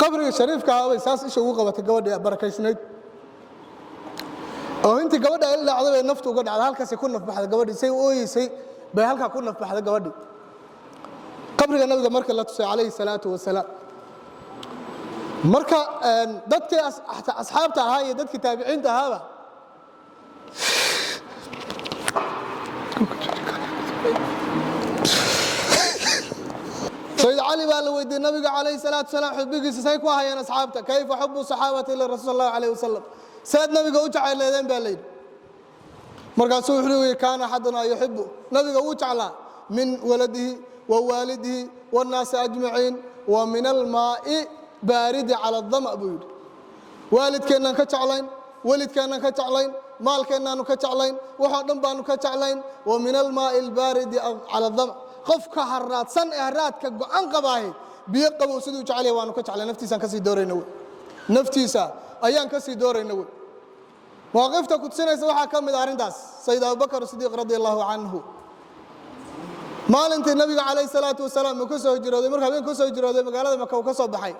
Qabriga shariifka ahaa bay saas isha ugu qabatay gabadhii barakaysnayd. Oo intii gabadha ay la dhacday bay naftu uga dhacday, halkaasay ku nafbaxday gabadhii. Say u ooyeysay bay halkaa ku nafbaxday gabadhii. Qabriga nabiga marka la tusay calayhi salaatu wasalaam, marka dadkii asxaabta ahaa iyo dadkii taabiciinta ahaaba, Sayid Cali baa la weydiiyey nabiga calayhi salaatu wasalaam xubbigiisa say ku hayeen asxaabta. Kayfa xubu saxaabati lirasuul sal allahu alayh wasalam? Saad nabiga u jeceleedeen baa layidhi. Markaasuu wuxuu yidhi: kaana axadunaa yuxibu, nabiga wuu jeclaa, min waladihi wa waalidihi waannaasi ajmaciin wa min almaa'i baaridi cala adama, buu yidhi. Waalidkeennaan ka jeclayn, welidkeennaan ka jeclayn, maalkeennaanu ka jeclayn, waxoo dhan baanu ka jeclayn. Wa min almaa'i albaaridi cala adama, qofka haraadsan ee haraadka go'an qabaahi biyo qabow siduu jecel yahay waanu ka jeclay. Naftiisaan kasii doorayna wey, naftiisa ayaan ka sii doorayna wey. Mawaaqifta ku tusinaysa waxaa ka mid ah arrintaas Sayid Abubakar Sidiiq radi allahu canhu, maalintii nabiga calayhi salaatu wasalaam uu ka soo hijrooday, markuu habeen ka soo hijrooday magaalada Maka uu ka soo baxay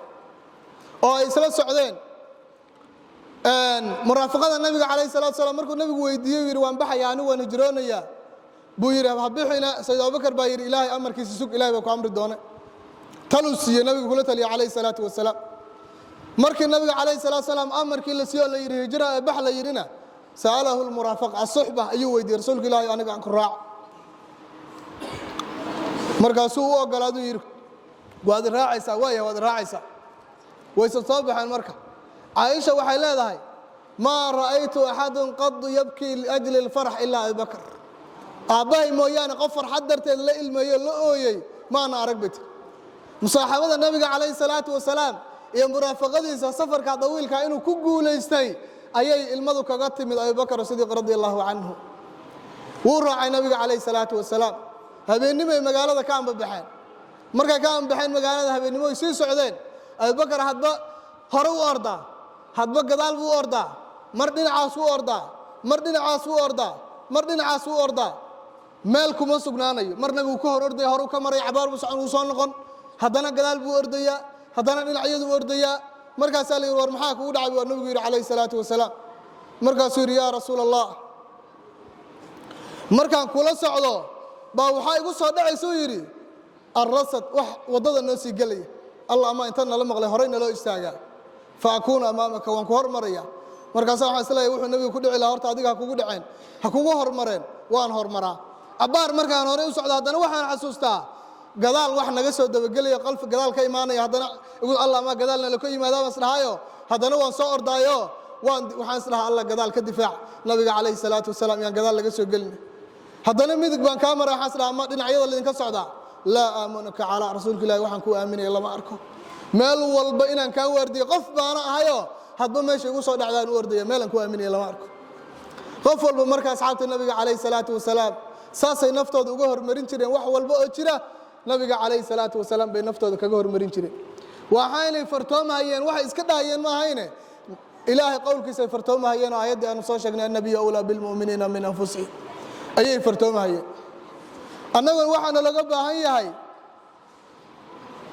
oo ay isla socdeen muraafaqada nabiga calayhi salatu wasalaam, markuu nabigu weydiiyey, uu yidhi: waan baxaya anigu, waan hijroonayaa, buu yidhi. Habixina Sayid Abubakar baa yidhi: Ilaahay amarkiisa sug, Ilahay baa ku amri doone. Taluu siiyey nabigu, kula taliya calayhi salaatu wasalaam. Markii nabiga calayhi salatu wasalaam amarkii la siiyo oo la yidhi hijra ee bax la yidhina, sa'alahu lmuraafaqa asuxba ayuu weydiiyey: rasuulka Ilaahay, aniga aan ku raaco. Markaasuu u ogolaaduu yidhi: waad raacaysaa, waaya, waad raacaysaa. Wayse soo baxeen. Marka Caaisha waxay leedahay: maa ra'aytu axadun qadu yabkii liajli اlfarax ilaa Abibakr. Aabbahay mooyaane qof farxad darteed la ilmeeyo, la ooyey maana arag, bay tiri. Musaaxabada nabiga calayhi salaatu wasalaam iyo muraafaqadiisa safarka dawiilka inuu ku guulaystay ayay ilmadu kaga timid Abubakar Sidiiq radi allahu canhu. Wuu raacay nabiga calayhi salaatu wasalaam. Habeennimay magaalada ka ambabaxeen. Markay ka ambabaxeen magaalada habeennimo ay sii socdeen, Abubakar hadba hore u ordaa, hadba gadaal buu u ordaa, mar dhinacaas u ordaa, mar dhinacaas u ordaa, mar dhinacaas u ordaa, meel kuma sugnaanayo. Mar nabigu ka hor ordaya, horu ka maray, cabaar buu socon, wuu soo noqon, haddana gadaal buu ordayaa, haddana dhinacyadu ordayaa. Markaasaa la yidhi: war maxaa kugu dhacay? Waa nabigu yidhi calayhi salaatu wasalaam. Markaasuu yidhi: yaa rasuul Allah, markaan kula socdo baa waxaa igu soo dhacaysuu yidhi arrasad, wax waddada noo sii gelaya. Allah ama inta nala maqlay horay naloo istaagaa, fa akuuna amaamaka, waan ku hormaraya. Markaasa waxaan isleeyahay wuxuu nabigu ku dhici lahaa horta adiga ha kugu dhaceen, ha kugu hormareen. Waan hormaraa cabbaar. Markaan horey u socdo haddana waxaan xasuustaa gadaal wax naga soo dabagelaya, qalfi gadaal ka imaanaya. Haddana Allah ama gadaalna laka yimaada baan isdhahaayo, haddana waan soo ordaayo, waan waxaan isdhahaa: Allah gadaal ka difaac nabiga calayhi salaatu wasalaam, yaan gadaal laga soo gelin. Haddana midig baan kaa maray, waxaan isdhahaa ma dhinacyada laydinka socdaa. Laa aamunuka calaa rasuulka Ilahi, waxaan ku aaminaya lama arko. Meel walba inaan kaa waardiyo qof baana ahayo, hadba meesha igu soo dhacdaan u ordaya, meelaan ku aaminaya lama arko. Qof walba marka asxaabta nabiga calayhi salaatu wasalaam saasay naftooda uga hormarin jireen. Wax walba oo jira nabiga calayhi salaatu wasalaam bay naftooda kaga hormarin jireen. Waxaynay fartoomahayeen, waxay iska dhahayeen ma ahayne, Ilaahay qowlkiisay fartoomahayeen oo aayaddii aanu soo sheegnay, annabiyu awlaa bilmu'miniina min anfusihim, ayay fartoomahayeen. Annaguna waxaana laga baahan yahay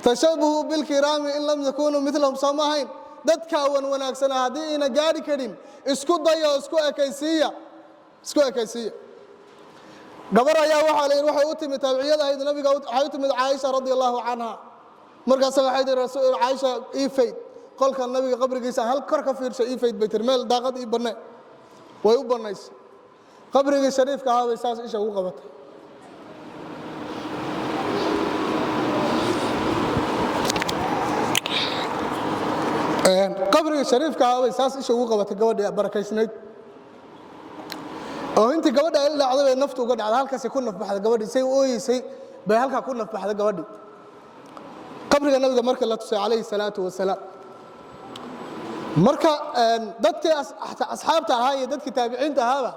tashabuhu bilkiraami in lam yakunuu milahum, soo ma ahayn? Dadkaa wan wanaagsana haddii ayna gaadhi karin, isku dayo, isku ekaysiiya, isku ekaysiiya. Gabar ayaa waxaa la yidhi waxay u timid taabiciyada ahayd nabiga, waxay u timid Caaisha radi allahu canha. Markaase waxay tihi: rasuul Caaisha, ii fayd qolka nabiga qabrigiisa, hal kor ka fiirsha, ii fayd, bay tiri, meel daaqad ii banne. Way u bannaysay. Qabrigii shariifka ahaa bay saas isha ugu qabatay. Qabrigii shariifka ahaa bay saas isha ugu qabatay gabadhii barakaysnayd. Oo intii gabadha ay la dhacday bay naftu uga dhacday, halkaasay ku nafbaxday gabadhii. Say u ooyeysay bay halkaa ku nafbaxday gabadhii. Qabriga nabiga marka la tusay calayhi salaatu wasalaam, marka dadkii asxaabta ahaa iyo dadkii taabiciinta ahaaba,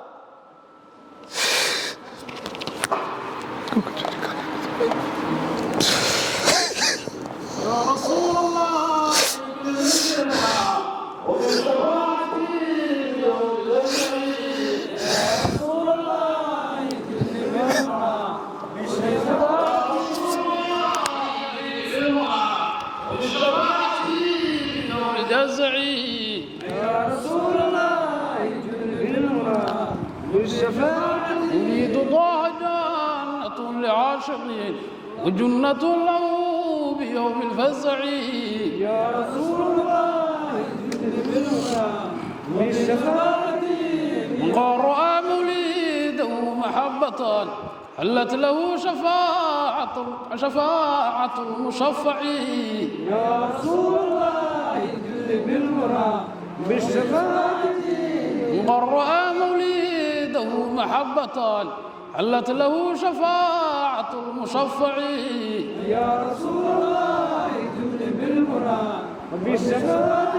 يا رسول الله وبشفاعتي يوم الجمعين، يا رسول الله بشفاعتي. الجزع. يا رسول الله جد بالمنى بالشفاعة. يريد طه جنة لعاشقين وجنة له بيوم الفزع. يا رسول الله جد بالمنى بالشفاعة. من قرأ مولده محبة حلت له شفاعة المشفع. يا رسول الله جد بالمنى بالشفاعة. من قرأ مولده محبة حلت له شفاعة المشفع. يا رسول الله جد بالمنى بالشفاعة.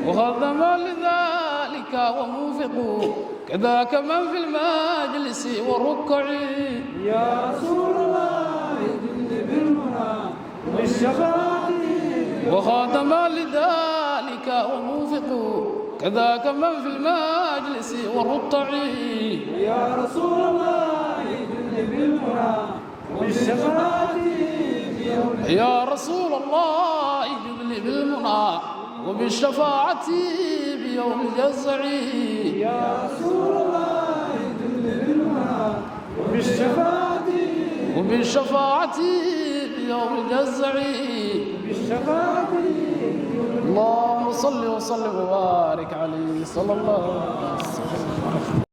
وخدم لذلك وموفق كذاك من في المجلس والركع. يا رسول الله جد بالمنى بالشفاعة. وخاتم لذلك وموفق كذاك من في المجلس والرطع. يا رسول الله جد بالمنى بالشفاعة. يا رسول الله جد بالمنى وبالشفاعة بيوم الجزع. يا رسول الله جد بالمنى وبالشفاعة. وبالشفاعة بيوم الجزع. بالشفاعة. اللهم صل وسلم وبارك عليه صلى الله عليه وسلم.